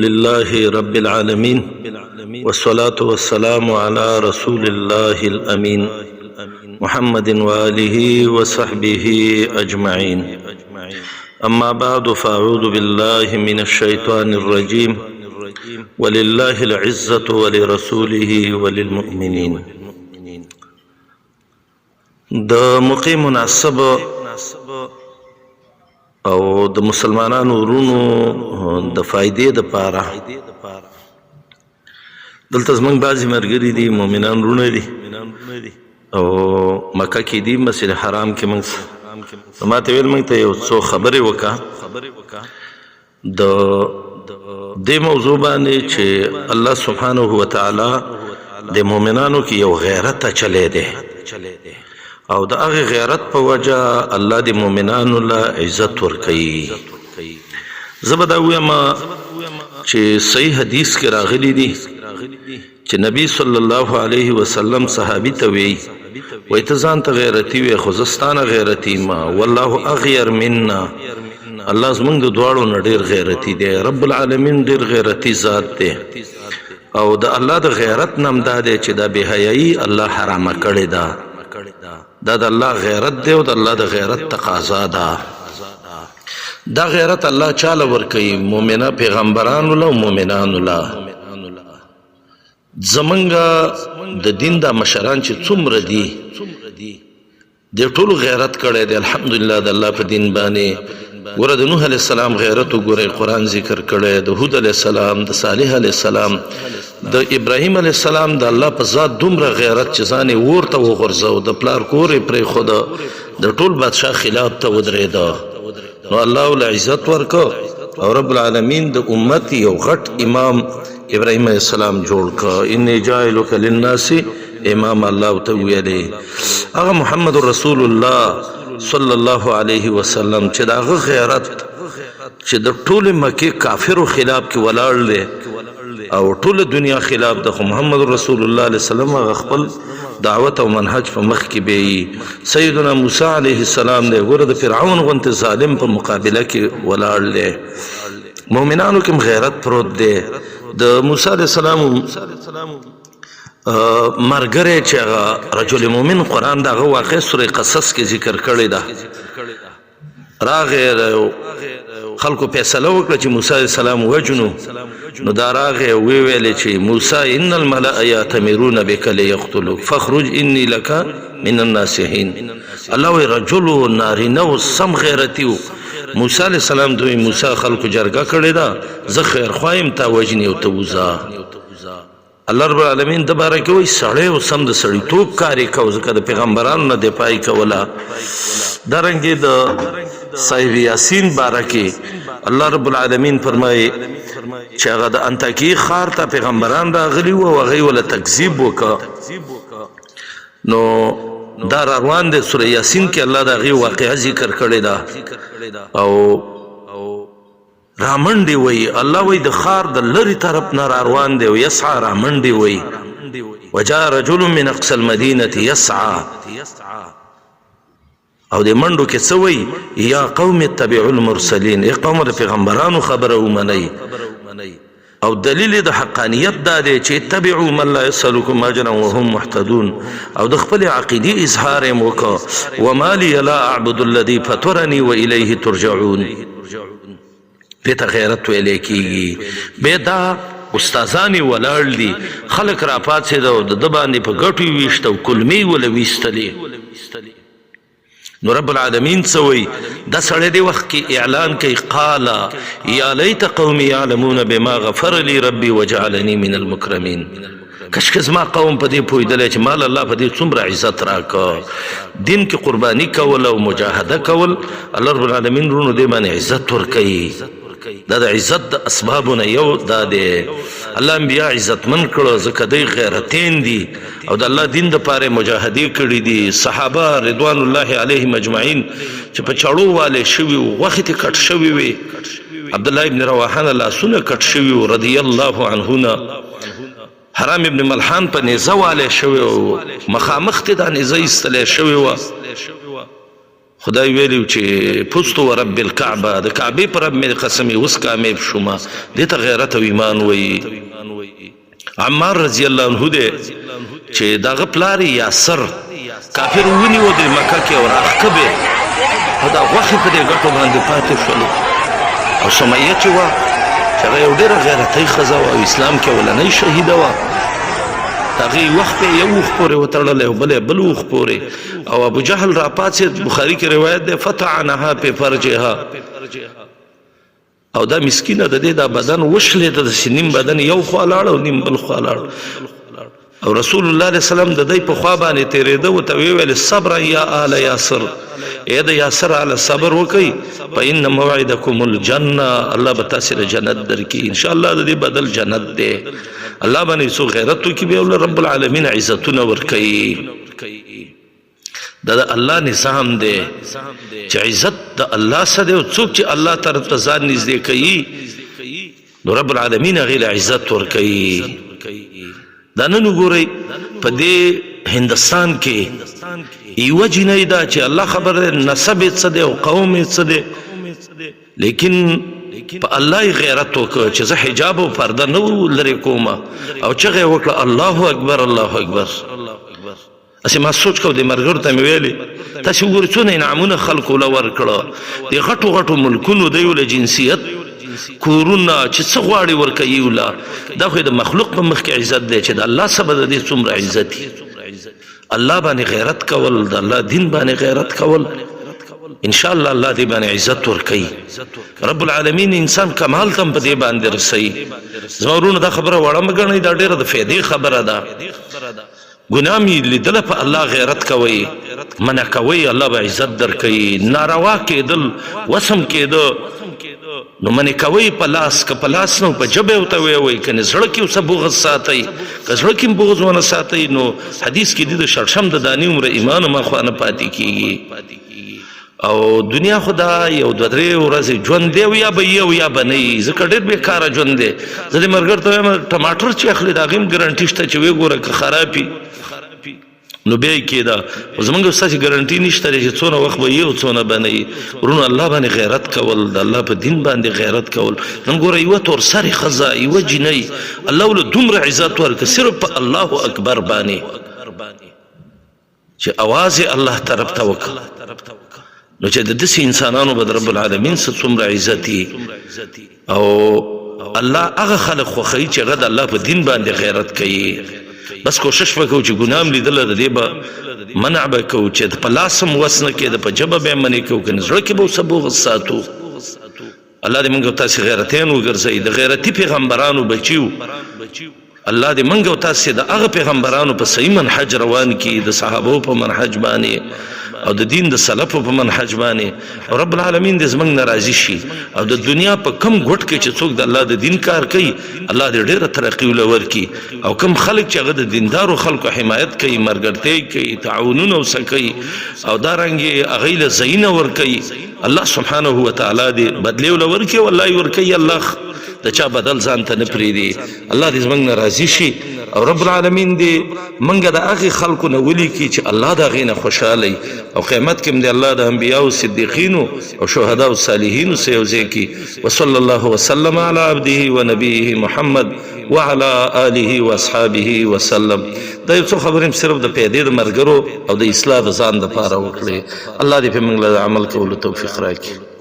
لله رب العالمين والصلاة والسلام على رسول الله الأمين محمد وآله وصحبه أجمعين. أما بعد، فأعوذ بالله من الشيطان الرجيم. ولله العزة ولرسوله وللمؤمنين. د موقع مناسب او د مسلمانانو ورونو د فائدې د پاره دلته زمونږ بعضې مرګري دي، مؤمنان ورونه دي او مکه کې دي، مسجد حرام کې. مونږ ما ته ویل مونږ ته یو څو خبرې وکړه د دې موضوع باندې چې الله سبحانه وتعالی د مؤمنانو کې یو غیرت چلے دی او د هغه غیرت په وجه الله د مؤمنانو له عزت ورکوي. زه به دا وایم چې صحیح حدیث کې راغلي دي چې نبی صلی الله علیه وسلم صحابي ته وی، وای ته ځان ته غیرتی وې، خو زه ستا نه غیرتی ما، والله اغیر منا. الله زمونږ د دواړو نه ډیر غیرتی دی. رب العالمین ډیر غیرتی ذات دی او د الله د غیرت نام دا دی چې دا بے حیايي الله حرامه کړې ده. دا د الله غیرت دی او د الله د غیرت تقاضا ده. دا غیرت الله چاله ورکوي؟ مؤمنه پیغمبرانو له، مؤمنانو له. زمونږ د دین دا مشران چې څومره دي، د ټولو غیرت کړی دی، الحمدلله، د الله په دین باندې. ګوره، د نوح علیه السلام غیرت وګورئ، قرآن ذکر کړی، د هود علیه السلام، د صالح علیه السلام، د ابراهیم علیه السلام د الله په ذات دومره غیرت چې ځان یې اور ته وغورځاو، د پلار کور یې پرېښوده، د ټول بادشاه خلاف ته ودرېده، نو الله ول عزت ورکو او رب العالمین د امت یو غټ امام ابراهیم علیه السلام جوړ ک. انی جاعلک للناس امام الله ته ویلې. هغه محمد رسول الله صلی الله علیه وسلم چې داغه غیرت چې د ټول مکه کافرو خلاف کې ولاړ دی او ټول دنیا خلاف د محمد رسول الله علیه وسلم هغه خپل دعوت او منهج په مخ کې به. سیدنا موسی علیه السلام دی، ګوره، د فرعون غونته ظالم په مقابله کې ولاړ دی. مؤمنانو کې غیرت پروت دی. د موسی علیه السلام مرګره چې هغه رجل مؤمن، قران دغه واقع سورې قصص کې ذکر کړی ده. راغی، خلکو فیصله وکړه چې موسی علیه السلام وجنو، نو دا راغی وی ویل چې موسی، ان الملأ یاتمرون بک لیقتلوک فاخرج انی لک من الناصحین. الله وی رجل نارینه و سم غیرتی و. موسی علیه السلام دوی، موسی، خلکو جرګه کړې ده، زه خیر خوایم، تا وجنی او ته وځه. الله رب العالمین د باره کې وایي سړی او سم د سړیتوب کار یې کو، ځکه د پیغمبرانو نه دفاع یې کوله. دارنګې د صاحب یاسین باره کې الله رب العالمین فرمایي چې هغه د انطاکیې ښار ته پیغمبران راغلي وو او هغوی وله تکذیب وکړ، نو دا روان دی. سوره یاسین کې الله د هغې واقعه ذکر کړې ده او رامنډي وي. الله وی د خار د لری طرف نه روان دی او یسعى، رامنډي وي. وجاء رجل من اقصى المدينه يسعى او د منډو کې څه وی؟ یا قوم اتبعوا المرسلین، ای قوم، د پیغمبرانو خبره ومنئ. او دلیل د حقانیت دا دی چې اتبعوا من لا يسألكم اجرا وهم مهتدون. او د خپل عقیدی اظهار یې وکړ، وما لي لا اعبد الذي فطرني واليه ترجعون. دې ته غیرت ویل کیږي. به دا استادان ولاړ دي، خلک را پاڅېده او د باندې په ګټو ویشت او کلمې ول ویستلې. نو رب العالمین څه وایي؟ دا سړی دی وخت کې اعلان کوي، قال یا لیت قومي یعلمون بما غفر لي ربي وجعلني من المکرمین. کشکې زما قوم په دې پوهېدلی چې مال الله په دې څومره عزت راکړ. دین کې قرباني کول او مجاهده کول، الله رب العالمین ورونو دې باندې عزت ورکوي. دا د عزت د اسبابو نه یو دا دی. الله انبیا عزتمن کړو ځکه دوی غیرتین دي او د الله دین د پاره مجاهدې کړي دي. صحابه رضوان الله علیهم اجمعین چې په چړو والے شوي، غوښې ته کټ شوي وي، عبد الله ابن رواحه نه لاسونه کټ شوي رضی الله عنه نه، حرام ابن ملحان په نیزه والے شوی او مخامخ ته دا نیزه ایستلی شوی و. خدای ویلی چې فزت ورب الکعبه، د کعبې پر رب مې قسم اوس کامیاب شوم. دې ته غیرت او ایمان وایي. عمار رضی الله عنه دی چې دغه پلار یاسر کافر ونیو د مکه کې او راښکبې او دا غوښې په دې ګټو باندې پاتې شولې. او سمیه چې وه، چې هغه یو ډېره غیرتۍ ښځه وه او اسلام کې اولنۍ شهیده وه، هغې وخت یې یو اوښ پورې وتړلی او بل یې بل اوښ پورې. او ابو جهل راپاڅېد، بخاري کې روایت دی، فطعنها فی فرجها، او دا مسکینه د دې دا بدن وشلېده، داسې نیم بدن یو خوا لاړ او نیم بل خوا لاړ. او رسول الله علیه السلام د دې په خوا باندې تېرېده، ورته ویې ویل صبرا یا آل یاسر، ای د یاسر آله صبر وکئ، فإن موعدکم الجنة، الله به تاسې له جنت درکړي ان شاء الله. د دې بدل جنت دی. الله باندې څوک غیرت وکړي، بیا له رب العالمین عزتونه ورکوي. دا د الله نظام دی چې عزت د الله سره دی، او څوک چې الله طرف ته ځان نږدې کوي نو رب العالمین هغې له عزت ورکوي. دا نن وګورئ په دې هندستان کې یوه جینۍ ده چې الله خبر دی نسب یې څه دی او قوم یې څه دی، لیکن په الله یې غیرت وکړ چې زه حجاب او پرده نه لرې کوم، او چغه یې وکړه الله اکبر الله اکبر. هسې ما سوچ کو، د مرګرو ته مې ویلې تاسې وګورئ څونه انعامونه خلکو له ورکړه، د غټو غټو ملکونو دی له جنسیت، کورونه، چې څه غواړي ورکوي وله. دا خو د مخلوق په مخ کې عزت دی، چې د الله سره به د دې څومره عزت وي. الله باندې غیرت کول، د الله دین باندې غیرت کول، ان شاء الله الله دې باندې عزت ورکوي. رب العالمین انسان کمال ته په دې باندې رسوي. زما وروڼه دا خبره وړه مه ګڼئ، دا ډېره د فایدې خبره ده. ګناه مې لیدله، په الله غیرت کوئ، منع کوئ، الله به عزت درکوي. ناروا کېدل وسم کېده نو منع کوئ په لاس، که په لاس نه په ژبه ورته ووایئ، کنې زړه کې ورسره بغض ساتئ. که زړه کې هم بغض ونه ساتئ نو حدیث کې دي د شړشم د دانې عمره ایمان هم اخوا نه پاتې کېږي. او دنیا خو دا یو دوه درې ورځې ژوند دی، او یا به یې او یا به نه وي، ځکه ډېر بېکاره ژوند دی. زه دې ملګرو ته وایم ټماټر چې اخلي د هغې هم ګرنټي شته چې ویې ګوره که خراب وي نو بیا یې کېده، خو زمونږ ستاسې ګرنټي نشته دی چې څونه وخت به یې او څونه به نه وي. وروڼه الله باندې غیرت کول، د الله په دین باندې غیرت کول. نن ګوره یوه تورسرې ښځه، یوه جینۍ، الله له دومره عزت ورکړ صرف په الله اکبر باندې چې اواز یې الله طرف ته وکړ، نو چې د داسې انسانانو به د رب العالمین څه څومره عزت. او الله هغه خلک خوښوي چې هغه د الله په دین باندې غیرت کوي. بس کوشش وکړو چې ګناه هم لیدله د دې به منع به کوو، چې په لاس هم وس نه کېده په ژبه به یې منع کوو، که نه زړه کې به ورسره بغض ساتو. الله دې موږ او تاسې غیرتین وګرځوي، د غیرتي پیغمبرانو بچیو. الله دې موږ او تاسې د هغه پیغمبرانو په صحیح منهج روان کړي، د صحابو په منهج باندې او د دین د سلفو په منهج باندې. او رب العالمین دې زموږ نه راضي شي، او د دنیا په کم ګوټ کې چې څوک د الله د دین کار کوي الله دې ډېره ترقي له ورکړي، او کم خلک چې هغه د دیندارو خلکو حمایت کوي، مرګرتیا کوي، تعاونونه ورسره کوي، او دارنګې هغوی له ځایونه ورکوي، الله سبحانه وتعالی دې بدلې له ورکړي، او الله یې ورکوي. الله د چا بدل ځان ته نه پرېږدي. الله دې زمونږ نه راضي شي، او رب العالمین دې مونږ د هغې خلکو نه ولیکي چې الله د هغې نه خوشحاله، او قیامت کې هم دې الله د انبیاو، صدیقینو او شهداو صالحینو سره یو ځای کړي. وصلی الله وسلم علی عبده ونبیه محمد وعلى آله واصحابه وسلم. دا یو څو خبرې صرف د پیدې د مرګرو او د اصلاح د ځان دپاره وکړې. الله دې په موږ له عمل کولو توفیق راکړي.